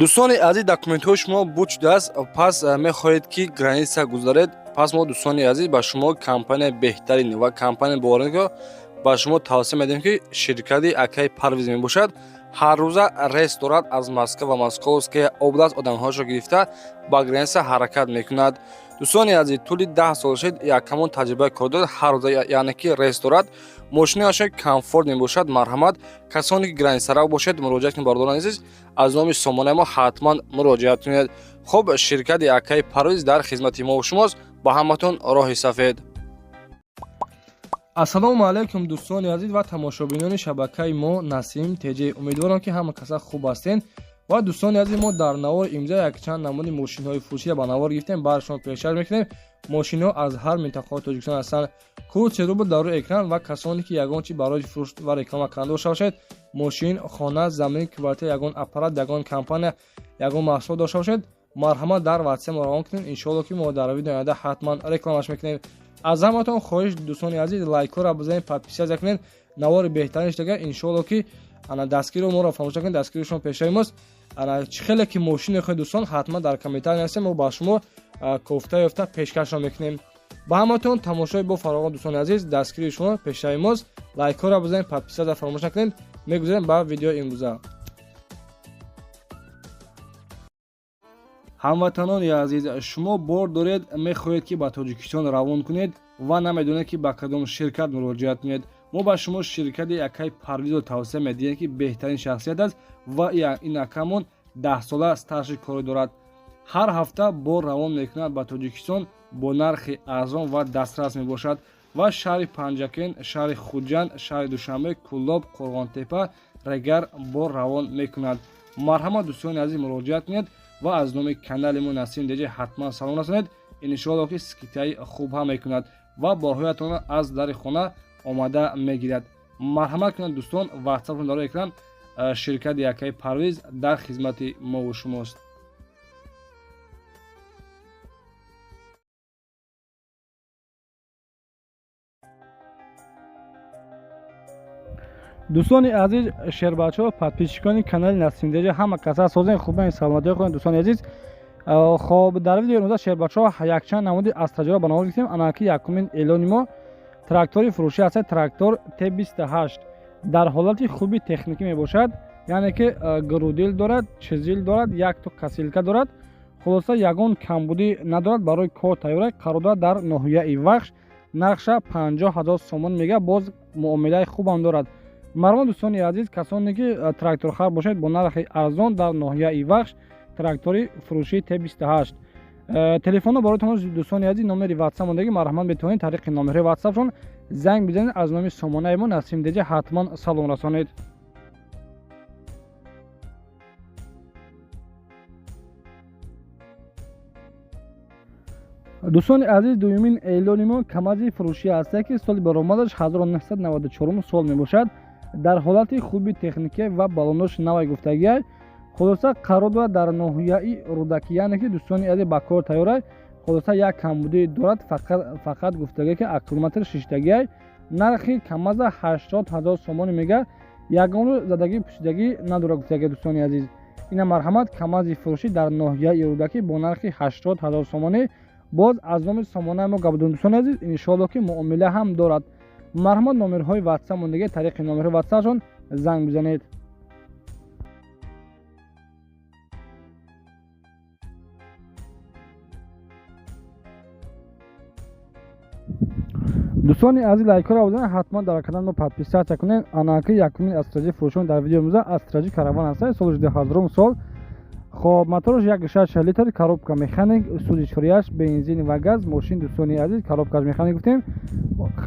Дӯстони азиз, документҳои шумо буд шудааст, пас мехоҳед, ки граница гузаред. Пас мо, дӯстони азиз, ба шумо компания беҳтарин ва компания боваринро ба шумо тавсия медиҳем, ки ширкати акаи Парвиз мебошад. Ҳаррӯза рейс дорад аз Москва ва Московская область одамҳоашро гирифта ба граница ҳаракат мекунад. Дӯстони азиз, тӯли 10 сол шид, якамон таҷрибаи кор дорад. Ҳаррӯза, яъне ки, рейс дорад. Мошинаашон комфорт мебошад. Марҳамат, касоне ки границарав бошед, муроҷиат кунед. Бародарони азиз, аз номи сомонаи мо ҳатман муроҷиат кунед. Хуб, ширкати акаи Парвиз дар хизмати мо шумост. Ба ҳаматон роҳи сафед. Ассалому алайкум, дӯстони азиз ва тамошобинони шабакаи мо Насим ТЖ. Умедворам, ки ҳама каса хуб ҳастед. Ва, дӯстони азиз, мо дар навори имза якчанд намуди мошинҳои фурӯширо ба навор гирифтем, бар шумо пешкаш мекунем. Мошинҳо аз ҳар минтақаҳои Тоҷикистон ҳастанд. Код рубл дар рӯи экран. Ва касоне ки ягон чи барои фурӯш ва реклама карда дошта бошед, мошин, хона, замин, квартира, ягон аппарат, ягон компания, ягон маҳсулот дошта бошед, марҳамат, дар ватсап равон кунед. Иншоалло, ки мо дар видео оянда ҳатман рекламаш мекунем. Аз ҳаматон хоҳиш, дӯстони азиз, лайкҳоро бизанед, подписаться кунед. Навори беҳтарин шудага, иншоалло, ки ана дастгиро моро фаромӯш накунед. Дастгири шумо пешаи мост. Ана чӣ хеле ки мошин мехоҳед, дӯстон, ҳатман дар комментария нависед, мо ба шумо кофта ёфта пешкашро мекунем. Ба ҳаматон тамошои бо фароғон, дӯстони азиз. Дастгири шумо пешаи мост. Лайкҳоро бизанед, подписаться фаромӯш накунед. Мегузарем ба видеои имрӯза. Ҳамватанони азиз, шумо бор доред, мехоҳед, ки ба Тоҷикистон равон кунед ва намедонед, ки ба кадом ширкат муроҷиат кунед. Мо ба шумо ширкати акаи Парвизро тавсия медиҳем, ки беҳтарин шахсият аст ва ин акамон 10сола стажи корӣ дорад. Ҳар ҳафта бор равон мекунад ба Тоҷикистон, бо нархи арзон ва дастрас мебошад. Ва шаҳри Панҷакент, шаҳри Хуҷанд, шаҳри Душанбе, Кӯлоб, Қурғонтепа, Регар бор равон мекунад. Марҳамат, дӯстони азиз, муроҷиат кунед ва аз номи канали мо Насим ТЖ ҳатман салом расонед. Иншоалло, ки скидкаи хуб ҳам мекунад ва борҳоятонро аз дари хона омада мегирад. Марҳамат кунед, дӯстон, ватсапон дар экран. Ширкати акаи Парвиз дар хизмати мову шумост. Дӯстони азиз, шербачаҳо, подписчикони канали Насим ТЖ, ҳама каса созен, хубен, саломатӣ хонед, дӯстони азиз. Хоб, дар видеои имрӯза, шербачаҳо, якчанд намуди астраҷоро ба навор гирифтем. Анаки якумин эълони мо трактори фурӯшӣ аст. Трактор Т28 дар ҳолати хуби техникӣ мебошад, яъне ки грудил дорад, чизил дорад, якто косилка дорад. Хулоса, ягон камбудӣ надорад, барои кор тайёра. Қарор дорад дар ноҳияи Вахш. Нархша 50 000 сомон мега, боз муомилаи хубам дорад. Марҳамат, дӯстони азиз, касоне ки тракторхар бошед, бо нархи арзон дар ноҳияи Вахш трактори фурӯшии Т28. Телефонро бароятон, дӯстони азиз, номери ватсап мондаги. Марҳамат, метавонед тариқи номерҳои ватсапшон занг бизанед. Аз номи сомонаи мо Насим ТЖ ҳатман салом расонед. Дӯстони азиз, дуюмин эълони мо камази фурӯшӣ ҳаста, ки соли баромадаш 1994 сол мебошад. Дар ҳолати хуби техникӣ ва балонош навай гуфтагиай. Хулоса, қарор дорад дар ноҳияи Рӯдакӣ, яъне ки, дӯстони азиз, ба кор тайёрай. Хулоса, як камбудӣ дорад фақат, гуфтагие ки аккумулятор шиштагиай. Нархи камаза 80 000 сомонӣ мега, ягон задагӣ пӯшидагӣ надорад, гуфтагия. Дӯстони азиз, ина марҳамат, камази фурӯшӣ дар ноҳияи Рӯдакӣ бо нархи 80 000 сомонӣ. Боз аз номи сомонаи мо гап, дӯстони азиз, иншоалло, ки муомила ҳам дорад. Марҳамат, номерҳои ватсап мондагӣ, тариқи номерҳои ватсапшон занг бизанед. Дӯстони азиз, лайкҳоро бизанед, ҳатман дар канал мо подписаться кунед. Анаки якумин астраҷи фурӯшон дар видеои имрӯза астраҷи Караван ҳаста, соли 2000 сол. Хоб, мотораш 1,6 литр, коробка механик, сӯзишворияш бензин ва газ. Мошин, дӯстони азиз, коробкаш механик гуфтем.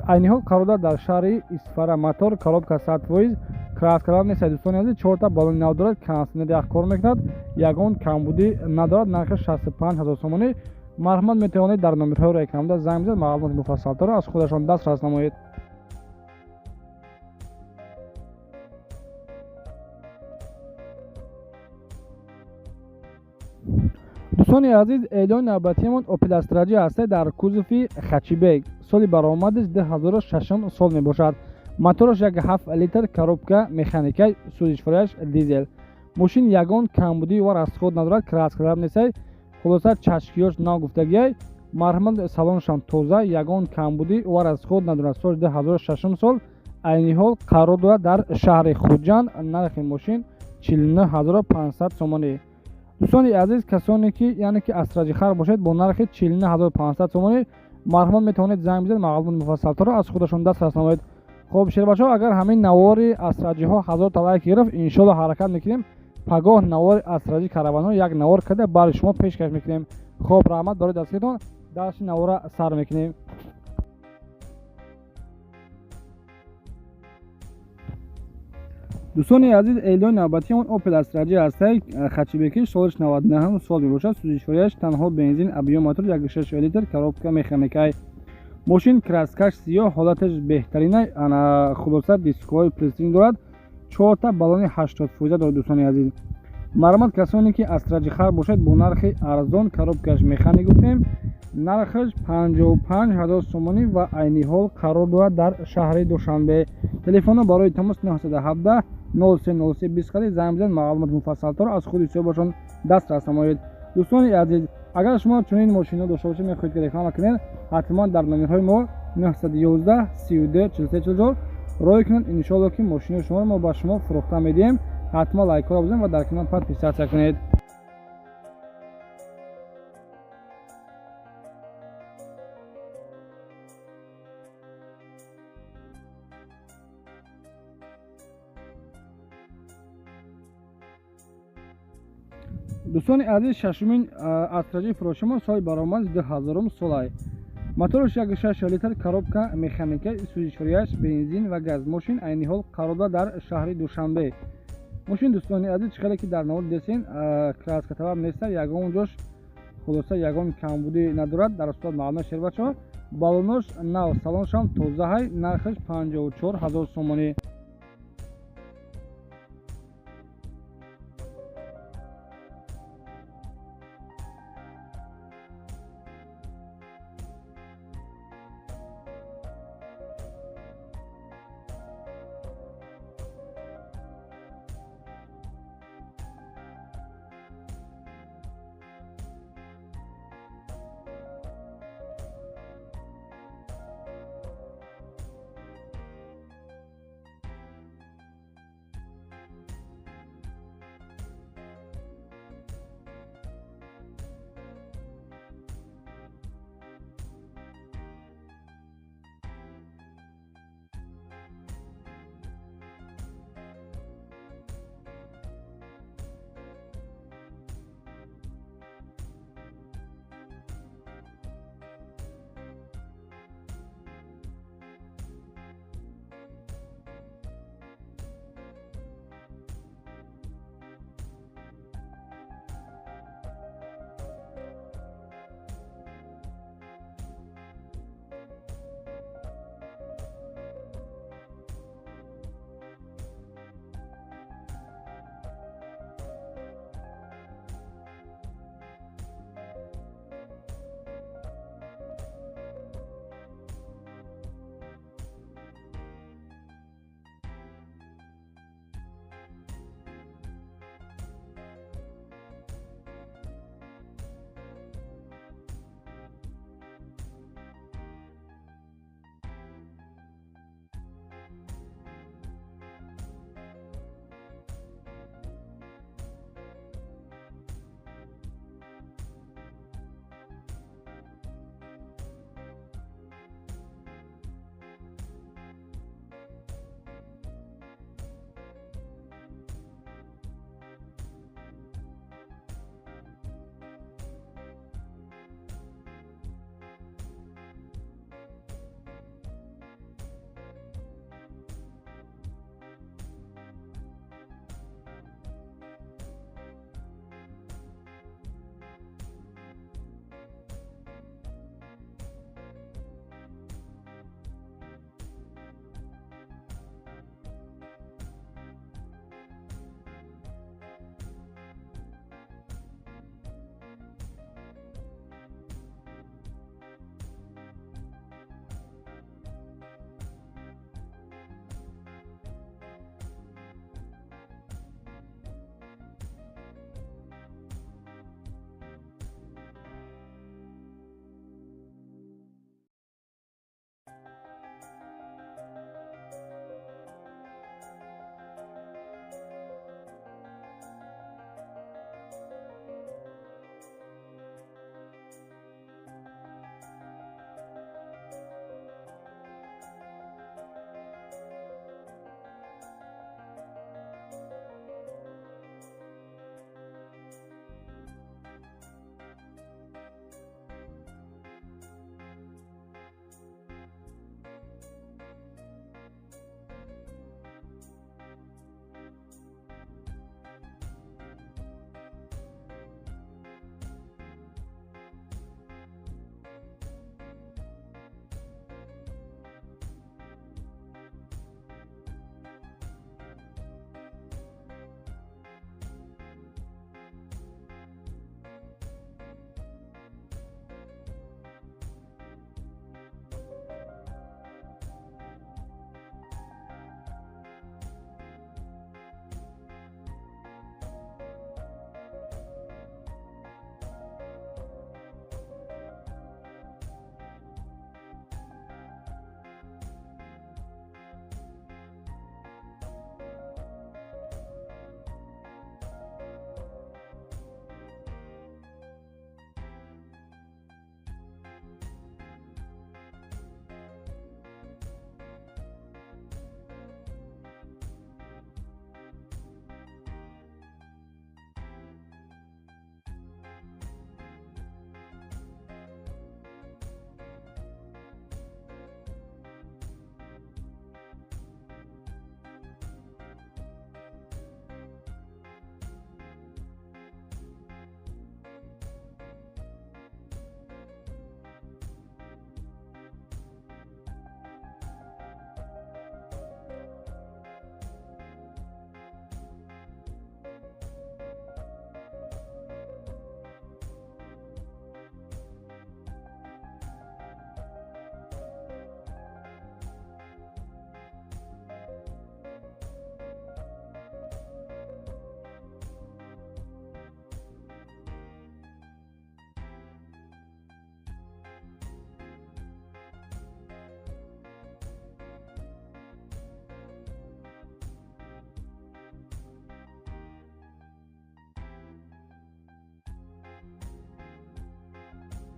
Айни ҳол қарор дорад дар шаҳри Исфара. Мотор, коробка 100%, краскара нест, дӯстони азиз. Чорта балони нав дорад, кондитсионер ях кор мекунад, ягон камбудӣ надорад. Нархи 65 000 сомонӣ. Марҳамат, метавонед дар номерҳои рекламада занг бизанед, маълумоти муфассалтарро аз худашон дастрас намоед. Дӯстони азиз, эълони навбатиамон Опел Астраҷи ҳаста дар кузови хэтчбек, соли баромадаш 2006 сол мебошад. Мотораш 1,7 литр, коробка механика, сӯзишворияш дизел. Мошин ягон камбудӣ ва расход надорад, краскалаб нестай. Хулоса чашкиёш нав гуфтагиай. Марҳамат, салоншам тоза, ягон камбудӣ ва расход надорад. Соли 2006 сол, айни ҳол қарор дорад дар шаҳри Хуҷанд. Нархи мошин 49500 сомонӣ. Дӯстони азиз, касоне ки яъне ки астраҷихар бошед, бо нархи 49500 сомонӣ марҳамат метавонед занг бизанед, маълумоти муфассалтарро аз худашон дастрас намоед. Хоб, шербачаҳо, агар ҳамин навори астраҷиҳо 1000 та лайк гирифт, иншоалло ҳаракат мекунем, пагоҳ навори астраҷи караванҳо як навор карда бари шумо пешкаш мекунем. Хоб, раҳмат барои дастгиритон. Дарси навора сар мекунем. Дӯстони азиз, эълони навбатии он Opel Astra J ҳастай, хачибекиш, солиш 99 сол мебошад. Сӯзишвориаш танҳо бензин, объём мотор 1,6 литр, коробка механикай. Мошин краскаш сиёҳ, ҳолаташ беҳтаринай. Ана, хулоса, дискҳои пластин дорад, чорта баллони 80% дорад. Дӯстони азиз, марҳамат, касоне ки астраҷихар бошад, бо нархи арзон, коробкаш механик гуфтем, нархаш 55000 сомонӣ ва айни ҳол қарор дорад дар шаҳри Душанбе. Телефонро барои тамос 917 0303 20 қади занг бизанед, маълумоти муфассалтарро аз худи соҳибашон дастрас намоед. Дӯстони азиз, агар шумо чунин мошинҳо дошта бошед, мехоҳед ки реклама кунед, ҳатман дар номерҳои мо 911 32 43 44 рой кунед. Иншоалло ки мошинои шуморо мо ба шумо фурӯхта медиҳем. Ҳатман лайкҳоро бизанед ва дар канал подписаться кунед. Дӯстони азиз, шашумин астраҷи фурӯшимон соли баромад 2000 солай. Мотораш 1,6 литр, коробка механика, сӯзишвориаш бензин ва газ. Мошин айни ҳол қарор дорад дар шаҳри Душанбе. Мошин, дӯстони азиз, чӣ хеле ки дар навор дидесен, краскаталаб неста, ягон ҷош, хулоса, ягон камбудӣ надорад. Дар сурат маълум шербачаҳо, баллонош нав, салоншам тозаҳай. Нархаш 54000 сомонӣ.